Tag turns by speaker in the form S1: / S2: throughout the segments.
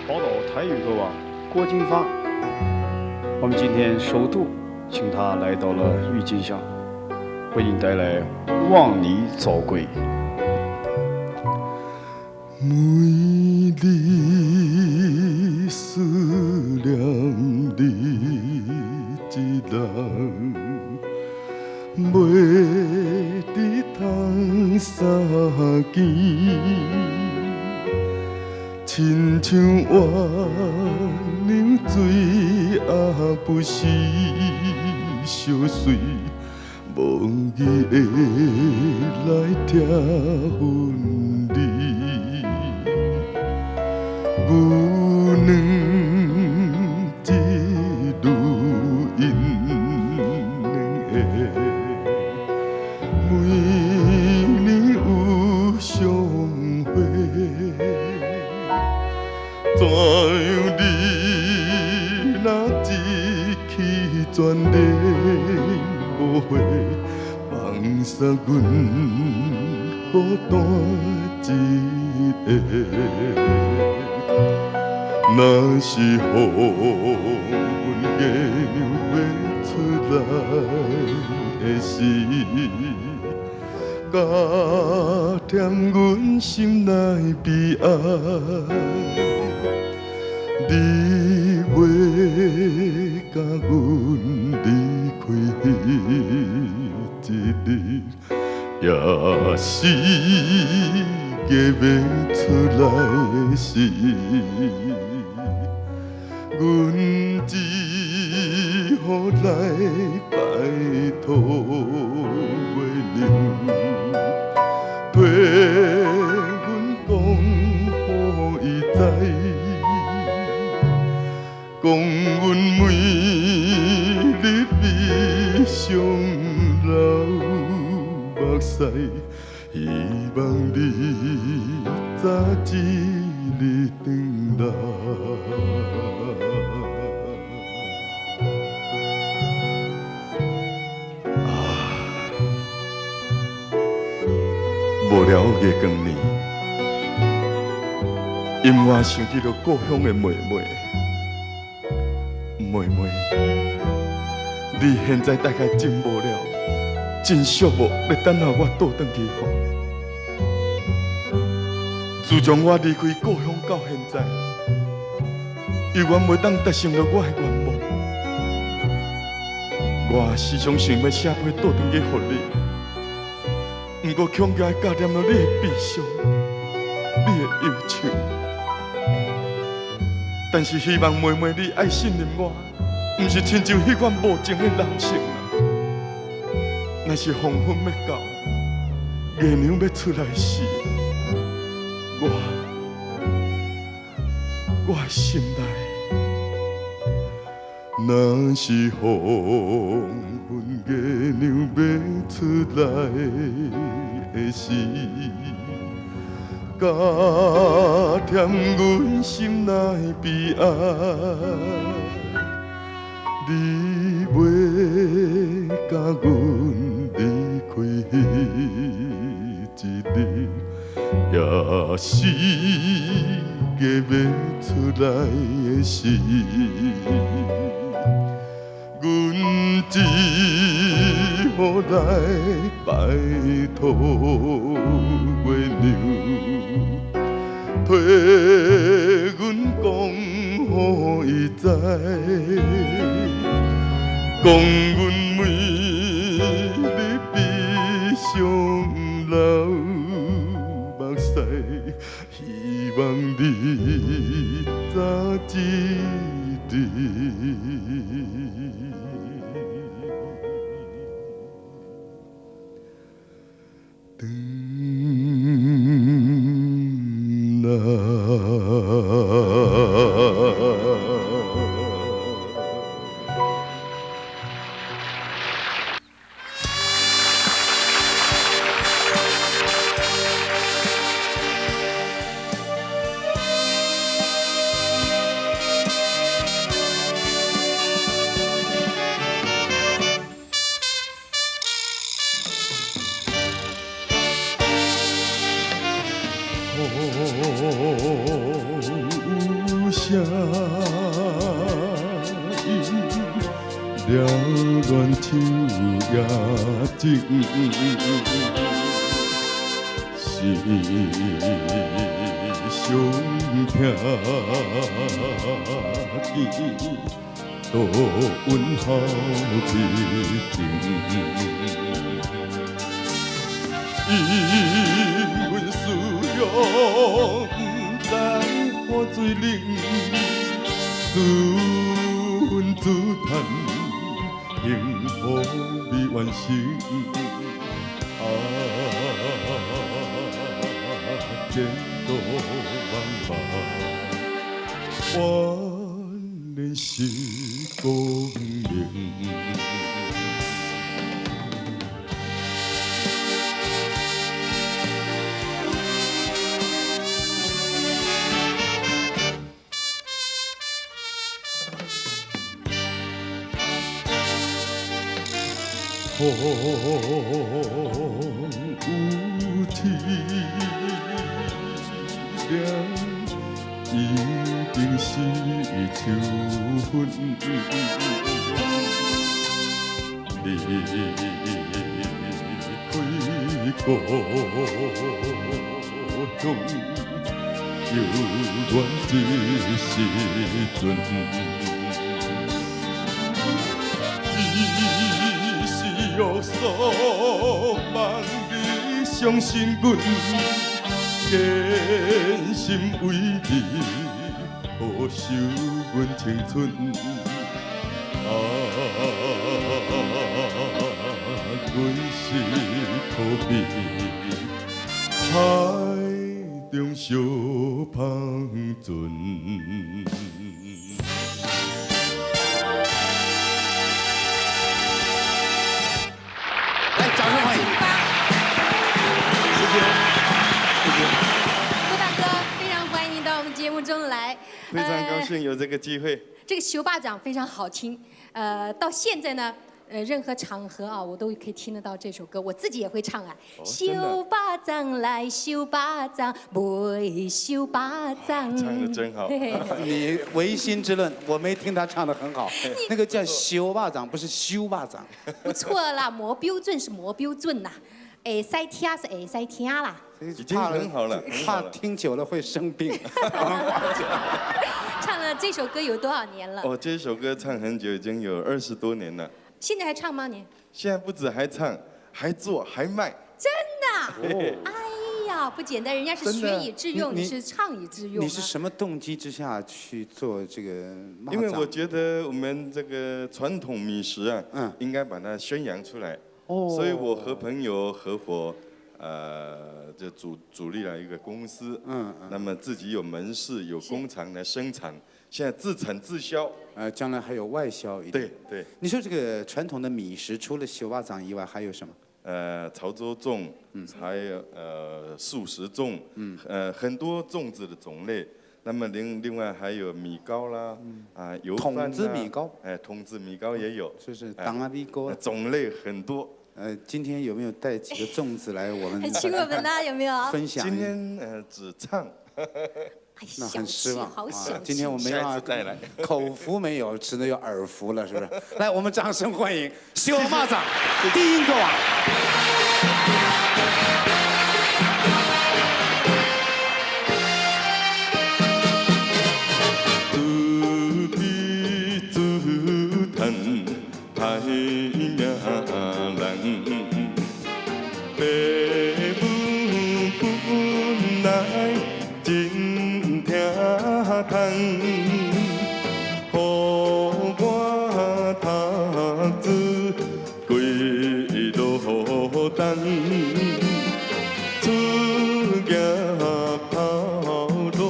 S1: 寶島台語歌王郭金發。我們今天首度請他來到了鬱金香，為您帶來《望你早歸》。
S2: 每日思念你一人，袂得通相見，親像鸳鸯水也不是相隨，無義的來疼分離。牛兩一女𪜶兩个，每年有相會。怎樣你若一去轉臉無回，放捨阮孤單一个。若是黃昏月娘欲出來的時，加添阮心內悲哀。你袂共阮離開彼一日，也是月欲出來的時。阮只好來拜託月娘，替阮講予伊知，講阮每日悲傷流目屎，希望你早一日轉來。啊，无聊月光年，因我想起了故鄉的妹妹。妹妹，你現在大概真無聊，真寂寞，欲等候我倒轉去予。自從我離開故鄉到現在，猶原袂當達成了我的願望。我時常想欲寫批倒轉去予你，毋過恐驚會加添了你的悲傷，你的憂愁。但是希望妹妹你愛信任我，毋是親像彼款無情的男性啊！若是黃昏欲到，月娘欲出來時，我的心內，若是黃昏月娘欲出來的時，加添阮心內悲哀。你袂共阮離開彼一日，也是月欲出來的時，阮只好來拜託月娘，替阮講予伊知，講阮每日悲傷流目屎，希望你早一日轉來。有声音，缭乱秋叶情，是伤听见，多温厚悲情。因阮思量，不知雨水冷，自怨自叹，幸福未完成。啊，前路茫茫，原来是光明。风有凄凉，一定是秋分。离开故乡，犹原这时阵。只是有所望你相信阮，坚心为你保守阮青春。啊，阮是苦悲海中小帆船。
S3: 来，掌声欢迎！
S2: 谢谢，谢谢。
S4: 郭大哥，非常欢迎您到我们节目中来。
S2: 非常高兴有这个机会。
S4: 这个相肉粽非常好听，到现在呢，任何场合啊，我都可以听得到这首歌，我自己也会唱啊。相肉粽来相肉粽，卖相肉粽。
S2: 唱得真好。
S3: 你违心之论，我没听他唱得很好。那个叫相肉粽，不是修肉粽。
S4: 不错啦，无标准是无标准呐，会使听是会使听啦。
S2: 已经很好了，
S3: 怕听久了会生病。
S4: 唱了这首歌有多少年了？
S2: 哦，这首歌唱很久，已经有20多年了。
S4: 现在还唱吗你？
S2: 现在不止还唱，还做，还卖。
S4: 真的？哎呀，不简单，人家是学以致用，你是唱以致用。
S3: 你是什么动机之下去做这个？
S2: 因为我觉得我们这个传统米食啊，应该把它宣扬出来。哦。所以我和朋友合伙，就组立了一个公司。那么自己有门市、有工厂来生产，现在自产自销。
S3: 将来还有外销一点。
S2: 对对。
S3: 你说这个传统的米食，除了相肉粽以外，还有什么？
S2: 潮州粽，还有素食粽，很多粽子的种类。那么另外还有米糕啦，啊油饭
S3: 筒子米糕，
S2: 哎，筒子米糕也有，
S3: 就是当阿米糕，
S2: 种类很多。
S3: 今天有没有带几个粽子来我们？
S4: 请我们呢，有没有？
S3: 分享。
S2: 今天只唱。
S3: 那很失望
S4: 啊！
S3: 今天我没办法
S2: 带来，
S3: 口福没有，只能有耳福了，是不是？来，我们掌声欢迎相肉粽低音歌王。
S2: 自悲自叹，歹命人，爸母本来真疼痛，予我读书几落重，出业头路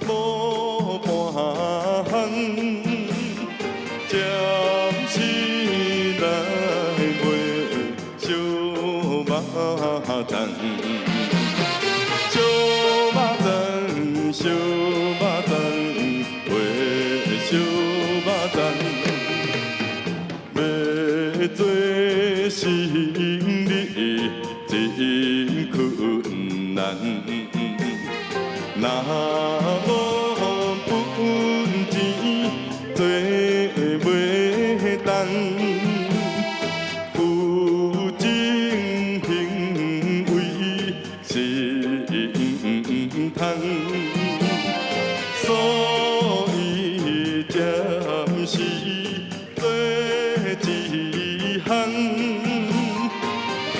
S2: 无半项，暂时来卖相肉粽。相肉粽，相肉粽，卖相肉粽，欲做生意真困难，若无本通，所以暂時做一項，環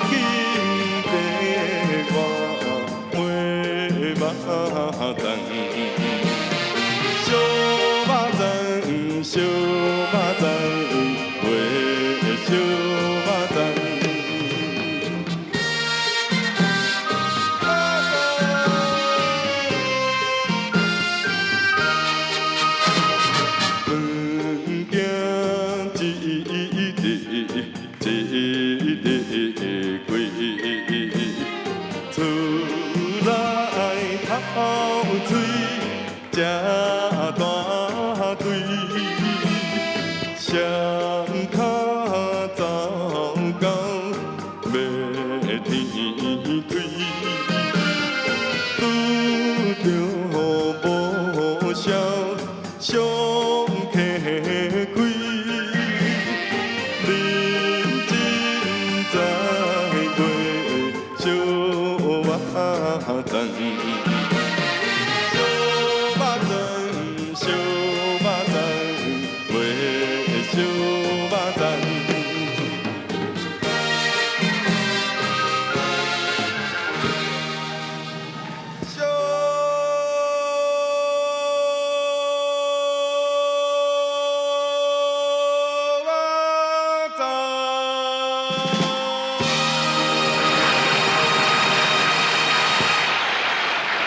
S2: 境的我袂肉粽，燒肉粽，燒肉粽，賣燒肉粽。物件一日一日貴，厝內頭喙食大堆，雙跤走到欲天開，拄著無痟上客開，認真在賣燒肉粽。